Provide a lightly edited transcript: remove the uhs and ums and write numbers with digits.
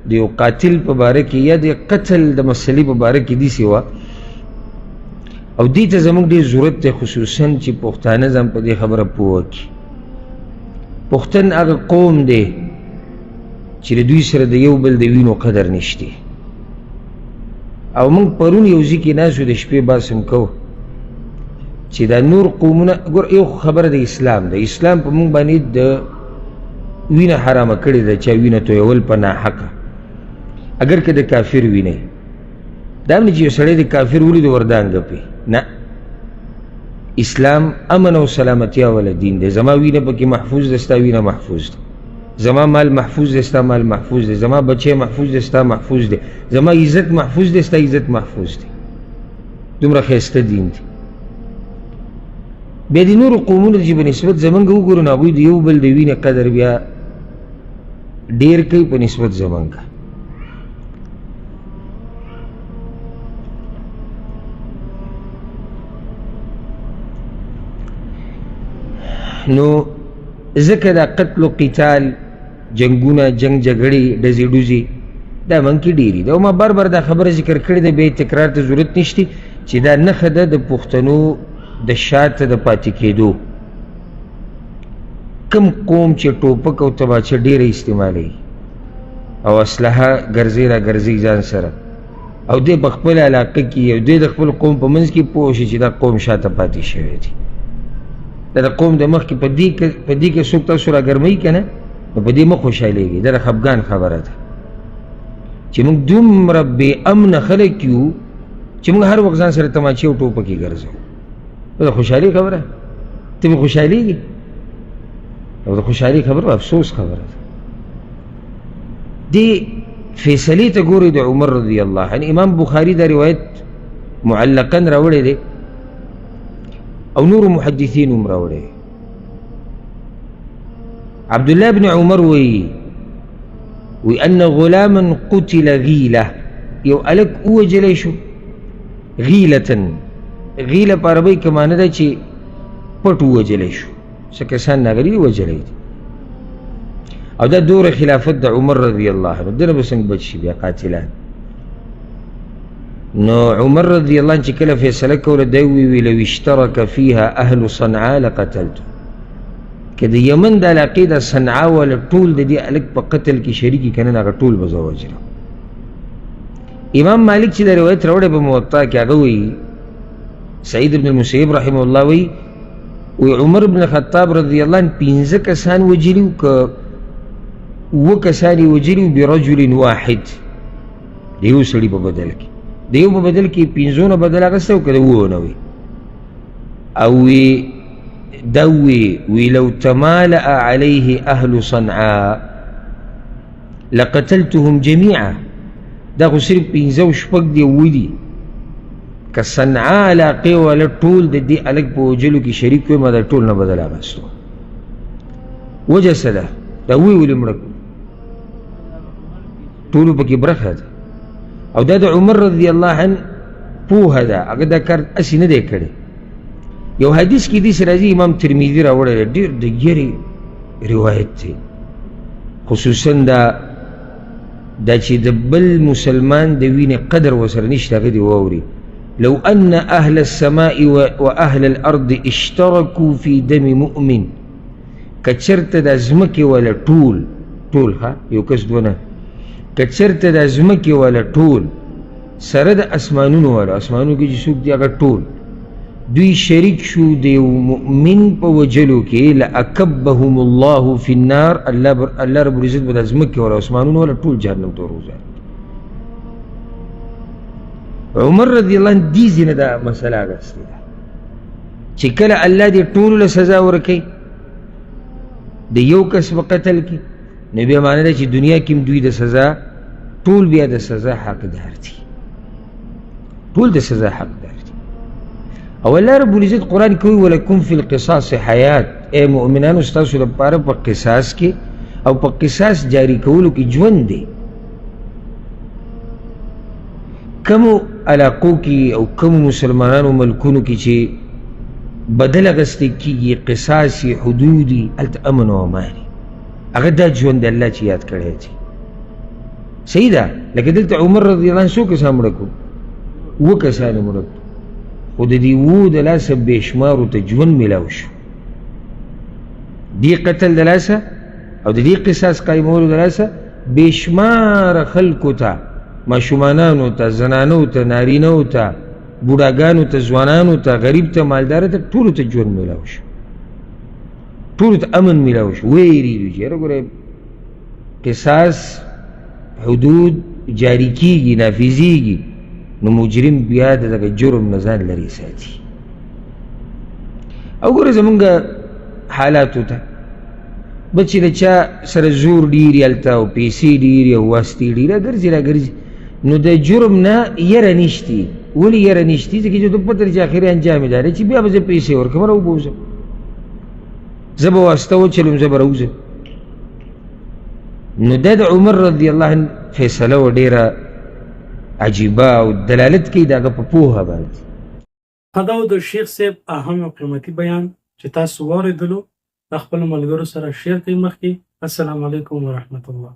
د یو قاتل په باره کې یا د قتل د مسلې په باره کې داسې وه، او دې ته زموږ ډېر ضرورت دی، خصوصا چې پښتانه ځان په دې خبره پوه کړي. پښتن هغه قوم دی چې د دوی سره د یو بل د وینو قدر نشته. او موږ پرون یو ځای کې ناست وو، د شپې بحث هم کوو چې دا نور قومونه، ګور یو خبره د اسلام ده، اسلام په موږ باندې د وینه حرامه کړې ده، چا وینه تویول په ناحقه، اګر که د کافر وینه. دا هم نه چې یو سړی د کافر ولید وردانګه پې، نه، اسلام امن او سلامتیا والا دین دی. زما وینه پکې محفوظ ده، ستا وینه محفوظ ده، زما مال محفوظ دی، ستا مال محفوظ دی، زما بچی محفوظ دی، ستا محفوظ دی، زما عزت محفوظ دی، ستا عزت محفوظ دی. دومره ښایسته دین دی. بیا د نورو قومونو چې په نسبت زمونږ وګورو، نو هغوی د یو بل د وینې قدر بیا ډېر کوي په نسبت زمونږ. نو ځکه دا قتل و قتال، جنګونه، جنگ جګړې، ډزې ډوزې، دا موږ کې ډېرې دي. او ما بار بار دا خبره ذکر کړې ده، بیا یې تکرار ته ضرورت نشته، چې دا نښه ده د پښتنو د شاته د پاتې کېدو. کم قوم چې ټوپک او تماچه ډېره استعمالوي او اسلحه ګرځي را ګرځي ځان سره، او دی په خپله علاقه کې او دی د خپل قوم په منځ کې پوه شي چې دا قوم شاته پاتې شوی دی، دا د قوم د مخکې په دې کې څوک تاسو راګرموي که نه، نو په دې مه خوشحالېږئ. دا د خفګان خبره ده چې موږ دومره بې امنه خلک یو چې موږ هر وخت ځان سره تماچې او ټوپکې ګرځو. دا د خوشحالي خبره، ته به خوشحالېږي؟ او د خوشحالي خبره افسوس خبره ده. دې فیصلې ته ګورئ د عمر رضی الله عنه. امام بخاري دا روایت معلقا راوړی دی او نورو محدثین هم راوړی. عبد الله بن عمر وی ان غلاما قتل غیله، یو هلک ووژلی شو غیلة. غیله په عربۍ کې معنی ده چې پټ ووژلی شو، څه کسان راغلي دي وژلی دي. او دا دور خلافت د عمر رضی الله عنه، دنه به څنګه بچ شي بیا قاتلان. نو عمر رضی الله عنه چې کله فیصله کوله، دی وویل لو اشترک فیها اهل صنعا لقتلته، که د یمن د علاقې د صنعا والا ټول د دې هلک په قتل کې شریکي که نه، هغه ټول به زه وژلم. امام مالک چې د روایت راوړی په موطا کې، هغه وایي سعید بن المسیب رحمه الله وایي، وی عمر بن خطاب رضی الله عنه پنځه کسان وژلي وو که اووه کسان یې وژلي وو برجل واحد، د یو سړي په بدل کې، د یو په بدل کې پنځو نه بدل اخیستی او که د اوو نه وي. او وی دا وی وی لو تمالأ علیه اهل صنعا لقتلتهم جميعا، دا خو صرف پنځه او شپږ دی اووه دي، که صنعا علاقې والا ټول د دې هلک په وژلو کې شریک وي، ما دا ټول نه بدل اخیستو. وجه څه ده؟ دا وی ولې مړه کړو؟ ټولو پکې برخه ده. او دا د عمر رضی الله عنه پوهه ده، هغه دا کار هسې نه دی کړی. یو حدیث کې داسې راځي، امام ترمذي راوړی دی، ډېر د یرې روایت دی، خصوصا دا چې د بل مسلمان د وینې قدر ورسره نشته، هغه دې واوري. لو أن أهل السماء وأهل الأرض اشتركوا في دم مؤمن، که چېرته د ځمکې والا ټول، ټول ښه یو کس دوه نه، که چېرته د ځمکې والا ټول سره د اسمانونو والا، اسمانونو کې چې څوک دي هغه ټول دوی شریک شو د یو مؤمن په وژلو کې، لأکبهم الله فی النار، الله رب العزت به د ځمکې والا اسمانونو والا ټول جهنم ته وروځي. عمر رضی الله عنه دې ځای نه دا مسله اخیستې ده چې کله الله دې ټولو له سزا ورکوي د یو کس په قتل کې، نو بیا معنی ده چې دنیا کې هم دوی د سزا ټول بیا د سزا حقدار دي، ټول د سزا حقدار دي. او الله رب العزت قرآن کې وایي ولکم فی القصاص حیات، ای مؤمنانو ستاسو لپاره په قصاص کې او په قصاص جاری کولو کې ژوند دی. کومو علاقو کې او کومو مسلمانانو ملکونو کې چې بدل اخیستل کېږي، قصاص یې، حدود یې، هلته امن او امان وي. هغه دا ژوند دی الله چې یاد کړی دی. صحیح ده. لکه دلته عمر رضی الله عنه څو کسان مړه کړو؟ اووه کسان یې مړه کړو، خو د دې اوو د لاسه بېشمارو ته ژوند میلاو شو. دې قتل د لاسه او د دې قصاص قایمولو د لاسه بېشماره خلکو ته، ماشومانانو ته، زنانو ته، نارینو ته، بوډاګانو ته، ځوانانو ته، غریب ته، مالدار ته، ټولو ته ژوند میلاو شو، ټولو ته امن میلاو شو. ویریدو چې یاره ګوره قصاص حدود جاری کیږي، نافذیږي، نو مجرم بیا د دغه جرم نه ځان لرې ساتي. او ګوره زمونږ حالاتو ته به چې د چا سره زور ډېر هلته او پیسې ډېرې او واسطې ډېرې ګرځي راګرځي، نو د جرم نه یره نشتي. ولې یره نشتي؟ ځکه چې ته پته لري چې اخري انجام یې دا دی چې بیا به زه پیسې ورکړم راوبوځم، زه به واسطه وچلوم، زه به راوځم. نو دا د عمر رضی الله عنه فیصله وه ډېره عجیبه او دلالت کوي د هغه په پوهه باندې. دا و د شیخ صاحب اهم او قیمتي بیان چې تاسو واورېدلو. د خپلو ملګرو سره شیر کړئ. مخکې السلام علیکم ورحمت الله.